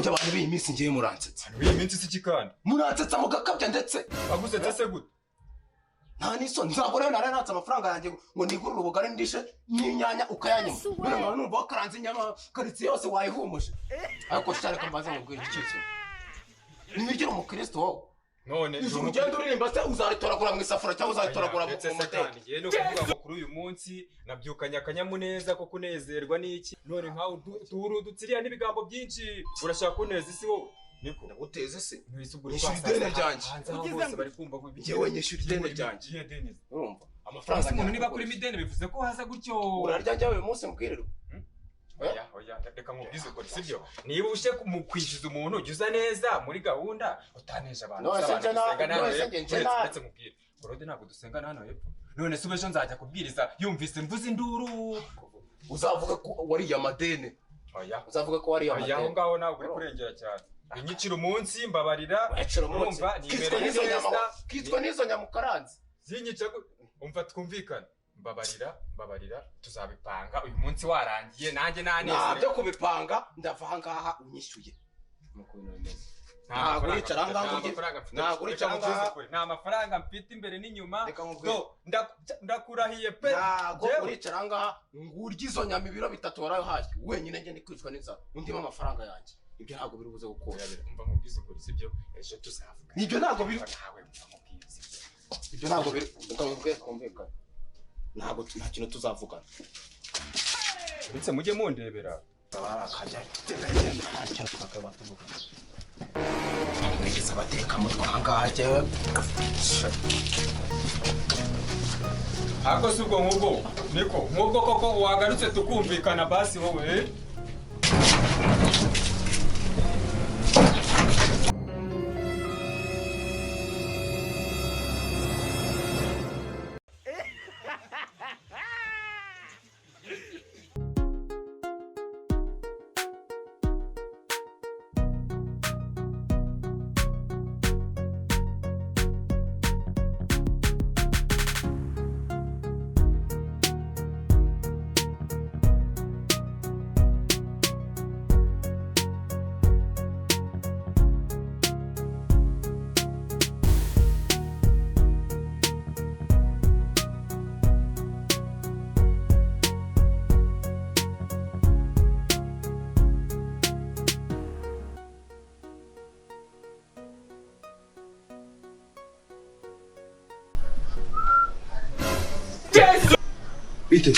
Njye abantu b'iyi minsi ngiye muransetsa. B'iyi minsi si iki kandi? Muransetsa mugakabya ndetse. Bagusetse se gute? Nta n'isoni, ntabwo rero nari natse amafaranga yanjye ngo nigurire ubugari ndishe n'inyanya ukayanyima. None nkaba numva wakaranze inyama, karitsiye yose wayihumuje. Ariko sha, reka mbanze nkubwire iki kintu: ntiwigira umukristo wowe? None Ijuru ugenda uririmba se uzaritoragura mu isafuriya cyangwa uzaritoragura mu Ndetse se muteko? kandi ngiye no kuvuga ngo kuri uyu munsi nabyukanye akanyamuneza ko kunezerwa n'iki. None nkawe turudutse iriya n'ibigambo byinshi, urashaka kuneza isi wowe, niko? Ndaguteza ese? Mwese ubwo uri Nyishyura kwasaza ideni ryanjye. hanze aho bose bari kumva ko Njyewe nyishyura ideni ryanjye. Iyihe deni? Urumva, amafaranga Ese umuntu niba njyana kurimo ideni bivuze ko haza gutyo? Urarya njyawe uyu munsi mbwirirwa? Oya, oya, reka nkubwize ukuri, sibyo? Niba uje mu kwishyuza umuntu, jya uza neza muri gahunda, utaneje abantu. None se Abantu njye dusengana hano none se hepfo. njye Uretse nkubwire, Claude, ntabwo dusengana hano hepfo. None se ubu ejo nzajya kubwiriza yumvise mvuze induru? Uzavuga ko wariye amadeni. Oya. Uzavuga ko wariye Oya, aho amadeni. ngaho ntabwo uri kurengera cyane. Inyicira umunsi, mbabarira. Wacira umunsi. Urumva, Kitwa nibereye n'izo nyama. neza. Kitwa n'izo nyama ukaranze. Zinyica umva, twumvikane. Mbabarira, mbabarira, tuzabipanga uyu munsi warangiye, nanjye Nta byo nanezerewe. kubipanga, ndava aha ngaha unyishyuye. Nuko ibintu bimeze. Nta Ntabwo mafaranga uricara mfite, ahangaha nta ngo ujye- mafaranga mfite. ntabwo uricara Reka nkubwize ahangaha. ukuri, nta mafaranga mfite imbere n'inyuma. Reka nkubwire. Do, ndakurahiye pe. Ntabwo Njyewe- uricara ahangaha ngo urye izo nyama ibiro 3 warahashye wenyine, njye ndi kwicwa n'inzara, undimo amafaranga yanjye. Ibyo ntabwo biri buze gukunda. Umva nkubwize ukuri, sibyo? Ejo tuzavuga. Ibyo ntabwo biri Nawe umva nkubwire, sibyo? Ibyo ntabwo biri. Reka nkubwire, twumvikane, ntabwo nta kintu tuzavugana. Ndetse mujye mundebera. Barakajya, nta kintu twakaba tuvugana. Nigeze abatekamutwe ahangaha jyewe. Ariko si ubwo nk'ubwo, niko nk'ubwo koko wagarutse tukumvikana basi wowe, eh? Bite?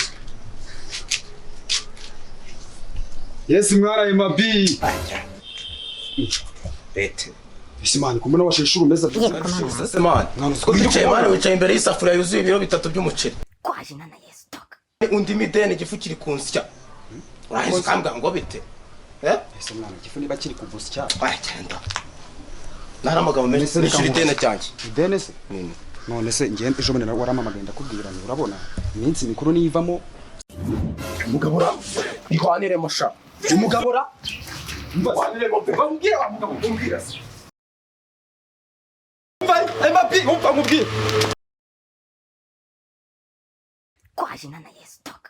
Yes, mwaraye mabi. Bete. Ese man, kumena washeshura umeza. Ese man, wicaye man, wicaye imbere y'isafuriya yuzuye ibiro 3 by'umuceri. Kwa jina la Yesu, toka. Undi mideni, igifu kiri kunsya, urahise ukambwira ngo bite, eh? Ese mwana, igifu niba kiri kugusya. Wagenda ntari amagambo menshi. Mbese reka Nishyura ideni nkubaze. ryanjye. Ideni se? Nini? None se ngiye ejo bundi waramamagaye, ndakubwira nti urabona iminsi mikuru niyivamo. Umugabo ura ihwanire musha, umugabo ura ihwanire mo. Umbwira wa mugabo, umbwira se. Umva, mabi, umva nkubwire. Kwa jina la Yesu, toka.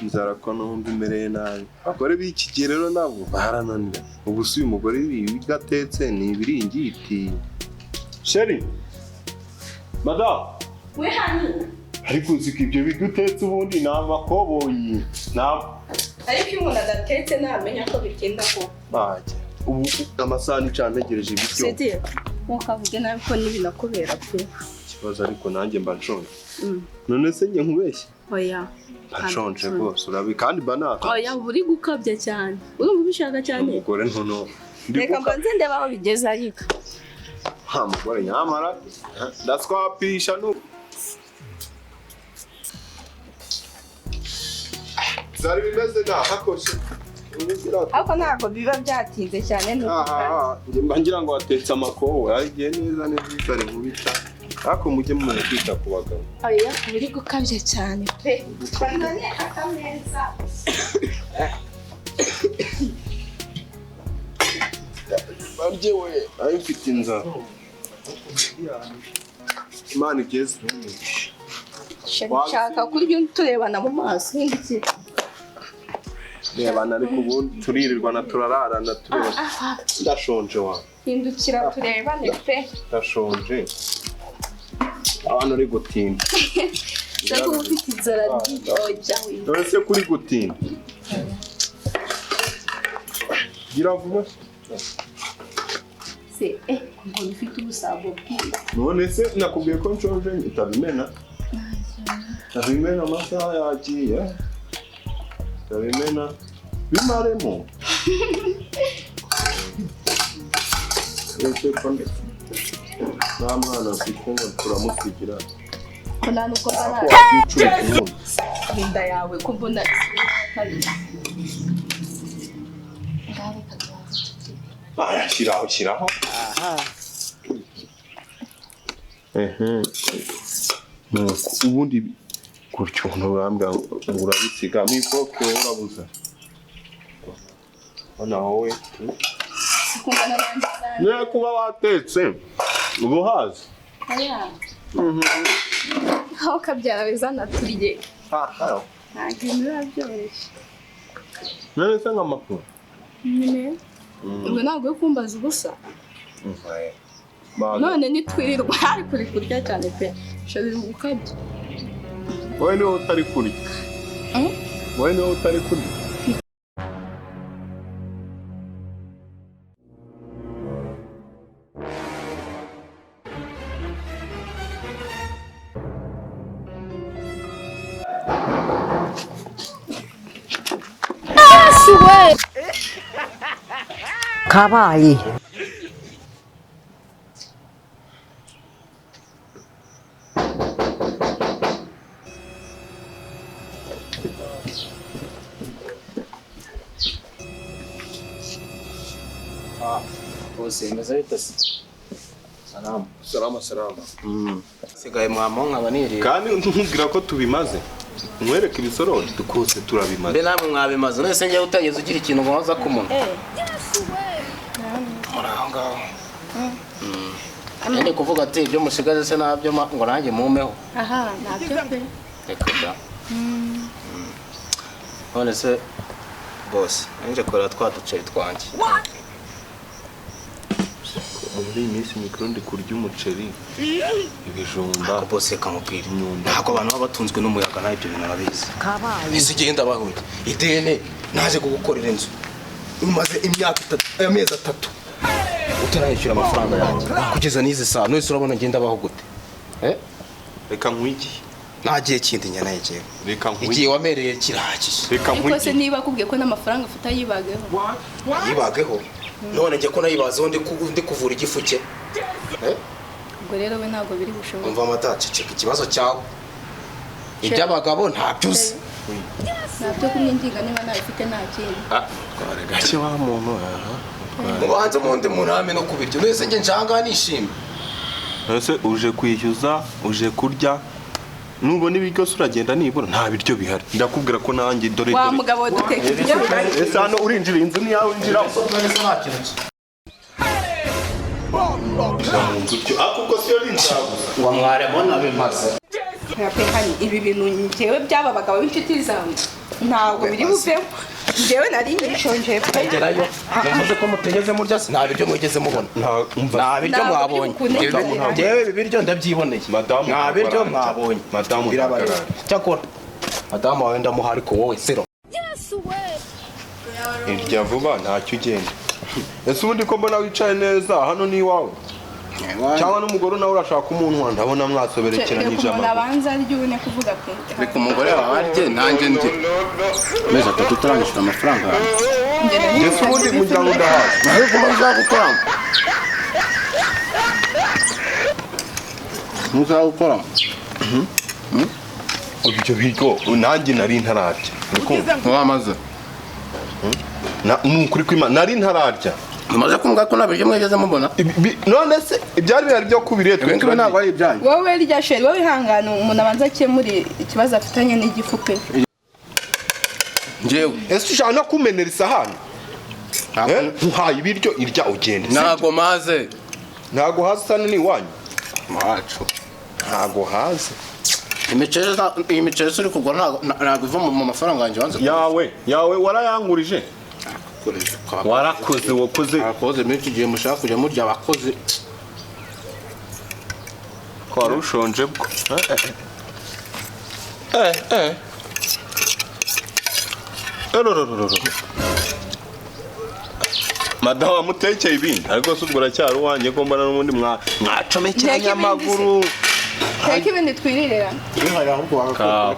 Inzara ko numva imereye nabi. Abagore b'iki gihe rero nabo barananira. Ubu si uyu mugore ibiryo atetse ni ibiringiti? Chérie, madamu. We honey. Ariko uzi ko ibyo biryo utetse ubundi ni amakoboyi nta Ariko iyo umuntu adatetse ntamenya ko bitinda ko. Bajya ubu amasaha nicana ntegereje ibiryo. Sidi, ntukavuge nabi ko n'ibinakubera pe. Ikibazo ariko nanjye mba nshonje. None se njye nkubeshye? Oya. Mba nshonje rwose, urabi kandi mba naka. Oya, uba uri gukabya cyane. Urumva ubishaka cyane. Umugore ntono ndi. Reka mbanze ndebe aho bigeze ariko. Nta mugore nyamara ndaswapisha nu byari bimeze nahakoshe. Ariko ntabwo biba byatinze cyane ni uko. Njye mba ngira ngo watetse amakobo yagiye neza neza itari nkubita, ariko mujye mumenya kwita ku bagabo. Oya, uba uri gukabya cyane pe. Banzane akameza. Barye we, nawe mfite inzara. Imana igeze. Nshaka kurya turebana mu maso. Iki? Rebana, ariko ubundi turirirwana, turararana, tureba. Ndashonje wa. Hindukira turebane pe. Ndashonje, abantu uri gutinda. Se kuba ufite inzara ojya. None se kuri gutinda, gira vuba. Se mbona ufite ubusambo bwiza. None se nakubwiye ko nshonje? Utabimena, utabimena, amasaha yagiye. Utabimena, bimaremo. Ese ko nta mwana mfite ngo turamusigira? Ko nta nubwo mba Ko wakwicura ubundi. Inda yawe ko mbona kabiri. Ngaho reka tubanze turye. Aya, shyiraho, shyiraho. Ehe. Nuko ubundi gutyo urambwira ngo urabisiga mu ifoke, wowe urabuza. Hano wowe. Kumva n'abandi bana. Niba kuba watetse uba uhaze. Oya. Aho kabyara bizana turye. Ntabwo ibintu biba byoroshye. None se nk'amakuru? Nyine ubwo ntabwo uri kumbaza ubusa. None nitwirirwa ariko uri kurya cyane pe, shobora gukabya. Wowe niwe utari kurya. Wowe niwe utari kurya. Kabaye. Bose meze bite se? Salamu. Salama, salama. Sigaye mwamo nkaba niriye. Kandi ntubwira ko tubimaze, mwereke ibisorori dukose turabimaze. Mbe namwe mwabimaze? None se njyewe utageze ugira ikintu ngo nkoza ku munwa? Muri aho ngaho. Ndi kuvuga ati ibyo musigaze se nabyo ngo nanjye mumpeho. Aha ntabyo pe. Reka da. None se bose, nje kureba twa duceri twanjye. Muri iyi minsi mikuru ndi kurya umuceri, ibijumba. Ako bose reka nkubwire. Imyumbati. Ntabwo abantu baba batunzwe n'umuyaga, nawe ibyo bintu urabizi. Kabaye. Ese ugenda bahuye ideni, naje kugukorera inzu, umaze imyaka 3, amezi 3 utarayishyura amafaranga yanjye kugeza n'izi saa. None se urabona ngenda baho gute? Eh? Reka nkwigiye. Nta gihe kindi nkeneye jyewe. Reka Igihe nkwigiye. wamereye kirahagije. Reka Ariko se nkwigiye. niba akubwiye ko n'amafaranga ufite ayibagaho? Yibageho none njye ko nayibazeho ndi kuvura igifu cye. Eh? Ubwo rero we ntabwo biri bushoboke. Umva amata, ceceka, ikibazo cyawe iby'abagabo ntabyo uzi. Ntabyo kumwinginga, niba ntabifite nta kindi. Tware gake wa muntu aha. Mubanze mundi muname no kubiryo. None se njye nshanga nishimye? Ese uje kwishyuza, uje kurya? Nubona ibiryo se uragenda? Nibura nta biryo bihari, ndakubwira ko nanjye dore Wa dore. mugabo we, duteka ibyo. Ese hano urinjira inzu ni yawe, winjira mu nzu byo, ariko ubwo siyo ari inzara gusa. Ngo mwaremo nabimaze. Pe hani, ibi bintu njyewe by'aba bagabo b'inshuti zawe ntabwo biri buveho. Njyewe nari ngishonje pe. Gerayo muvuze ko mutegeze murya se, nta biryo mwigeze mubona? Umva. Nta biryo Ntabwo mwabonye. biri bukunde. Njyewe ibi biryo ndabyiboneye. Madamu Nta biryo ntagararya. mwabonye. Madamu Birabareba. ntagararya. Cyakora madamu wawe ndamuha, ariko wowe zero. Irya vuba, ntacyo ugenda. Ese ubundi ko mbona wicaye neza, hano ni iwawe cyangwa n'umugore nawe urashaka umuntu? Ndabona Reka mwasoberekeranyije umuntu amaguru. abanza arye ubone kuvuga pe. Reka umugore wawe arye, nanjye ndye. Amezi 3 utaranyishyura amafaranga yanjye. Njye nari Ese ubundi mugira ngo ndahaza? Ariko muzagukora, muzagukora. Ibyo biryo nanjye nari ntararya. Uri kumva? Wamaze Ni ukuri kw'Imana nari ntararya. Mumaze kumva ko nta biryo mwigeze mubona. None se ibyari bihari byo kubiriye? Ibi ngibi ntabwo ari ibyanyu. Wowe rya chéri, wowe ihangane, umuntu abanza akemure ikibazo afitanye n'igifu pe. Njyewe Ese ushaka no kumenera isahani? Ntabwo. Eh? Ntuhaye ibiryo, irya ugende. Ntabwo maze. Ntago haza, hano ni iwanyu. Wacu. Ntago haza. Imiceri, iyi miceri uri kugura ntabwo iva mu mafaranga yanjye wanze. Yawe warayangurije. Kugurisha. Warakoze, wakoze. Abakozi muri iki gihe mushaka kujya murya abakozi. Ko wari ushonje bwo. Eh eh eh. Madamu wamutekeye ibindi, ariko se ubwo uracyari uwanjye, ko mbona n'ubundi mwacomekeranye Nteke ibindi se. amaguru? Teka ibindi twiririra. Bihari ahubwo wagakora.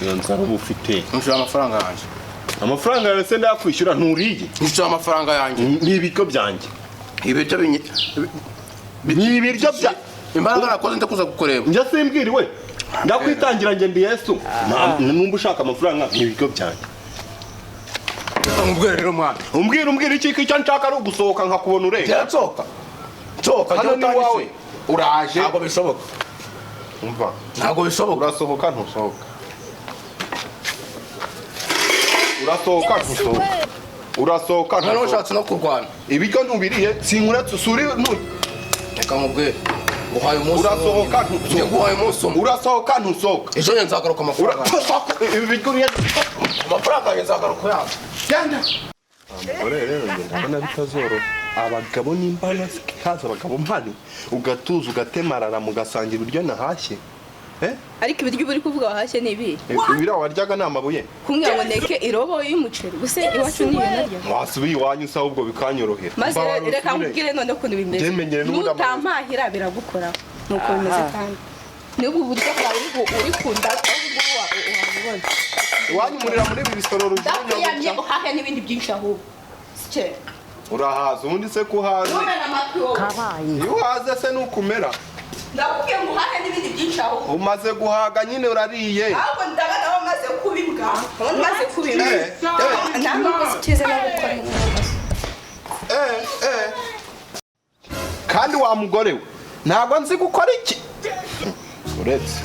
Iyo nzara uba ufite. Nishyura amafaranga yanjye. Amafaranga yawe se ndayakwishyura nturiye? Nishyura amafaranga yanjye. Ni ibiryo byanjye. Ibiryo binye. Ni ibiryo bya Imbaraga nakoze ndakuza kukureba. Njya simbwiriwe, ndakwitangira njye, ndi Yesu. Numba ushaka amafaranga, ni ibiryo byanjye. Nkubwire rero, mwana. Umbwira iki? Ko icyo nshaka ari ugusohoka nkakubona urenga. Njya nsohoka, nsohoka. Hano Njya ni iwawe. utanyishyuye. Uraje. Ntabwo bishoboka. Umva. Ntabwo bishoboka. Urasohoka ntusohoka? Urasohoka ntusohoka? Urasohoka Noneho ntusohoka? ushatse no kurwana. Ibiryo ntubiriye, sinkuretse usuri Reka nkubwire, nguhaye umunsi umwe. Urasohoka Njye ntusohoka? nguhaye umunsi umwe. Urasohoka ntusohoka? Ejo njye nzagaruka amafaranga. Urasohoka ibi biryo uriye? Amafaranga yanjye nzagaruka yabo. Genda. Umugore rero njye ndabona bitazoroha. Abagabo nimba haza abagabo mpari, ugatuza, ugatemarara, mugasangira ibiryo nahashye. Eh? Ariko ibiryo uba uri kuvuga wahashye ni ibihe? Ibiriya waryaga ni amabuye. Kumbwira ngo ndeke irobo y'umuceri gusa, iwacu niyo narya. Wasubiye iwanyu se ahubwo bikanyorohera. Maze Mbabara reka usubire. nkubwire none ukuntu bimeze. Njye menyere n'ubundi Nutampahira biragukoraho, nuko bimeze, kandi n'ubwo buryo bwawe uri kunda ahubwo wabibona. Iwanyu murira muri ibi bisororo ujugunya. Ndakwiyamye. Gutya. Uhahe n'ibindi byinshi ahubwo sikera. Urahaza ubundi se ko uhaze? Ntumene amatwi wowe. Iyo uhaze se nukumera? Ndakubwiye ngo uhahe n'ibindi byinshi ahubwo. Umaze guhaga nyine, urariye. Ahubwo ndabona wamaze kuba imbwa, ndabona umaze kuba imbwa. Eh, eh. Nta nubwo si cyiza no gukora. Eh eh, kandi wa mugore we, ntabwo nzi gukora iki, uretse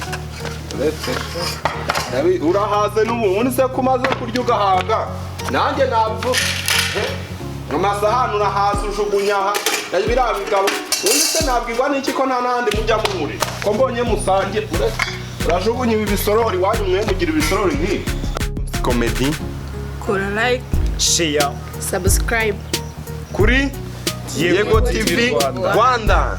urahaze n'ubundi se ko umaze kurya ugahaga, nanjye ntabwo amasahani urahaza ujugunya aha. Biriya bigabo ubundi se nabwirwa n'iki ko nta n'ahandi mujya muhurira, ko mbonye musange? Uretse urajugunya ibi bisorori, iwanyu mwe mugira ibisorori nk'ibi? Comedy. Kora like, share, subscribe kuri Yego TV Rwanda.